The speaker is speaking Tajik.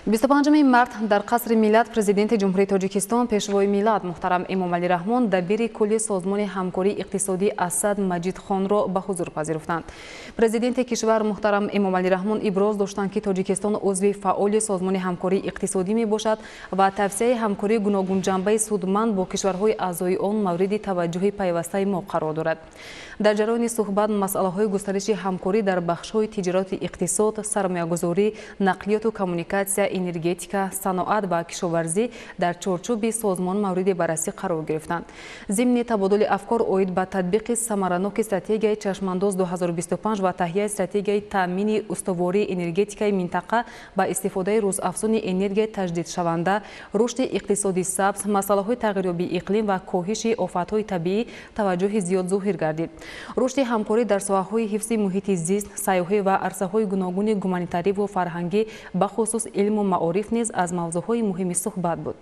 25 март дар Қасри Миллат Президенти Ҷумҳурии Тоҷикистон, Пешвои миллат муҳтарам Эмомалӣ Раҳмон дабири кулли Созмони ҳамкории иқтисодӣ Асад Маҷид Хонро ба ҳузур пазируфтанд. Президенти кишвар муҳтарам Эмомалӣ Раҳмон иброз доштанд, ки Тоҷикистон узви фаъоли Созмони ҳамкории иқтисодӣ мебошад ва тавсеаи ҳамкории гуногунҷанбаи судманд бо кишварҳои аъзои он мавриди таваҷҷӯҳи пайвастаи мо қарор дорад. Дар ҷараёни суҳбат масъалаҳои густариши ҳамкорӣ дар бахшҳои тиҷорату иқтисод, сармоягузорӣ, нақлиёту коммуникатсия, энергетика, саноат ва кишоварзӣ дар чорчӯби созмон мавриди баррасӣ қарор гирифтанд. Зимни табодули афкор оид ба татбиқи самараноки стратегияи Чашмандоз 2025 ва таҳияи стратегияи таъмини устувории энергетикаи минтақа ба истифодаи рӯзафзуни энергияи таҷдидшаванда, рушди иқтисоди сабз, масъалаҳои тағйирёбии иқлим ва коҳиши офатҳои табиӣ таваҷҷӯҳи зиёд зоҳир гардид. Рушди ҳамкорӣ дар соҳаҳои ҳифзи муҳити зист, сайёҳӣ ва арсаҳои гуногуни гуманитариву фарҳангӣ, бахусус илму маориф низ аз мавзӯъҳои муҳими суҳбат буд.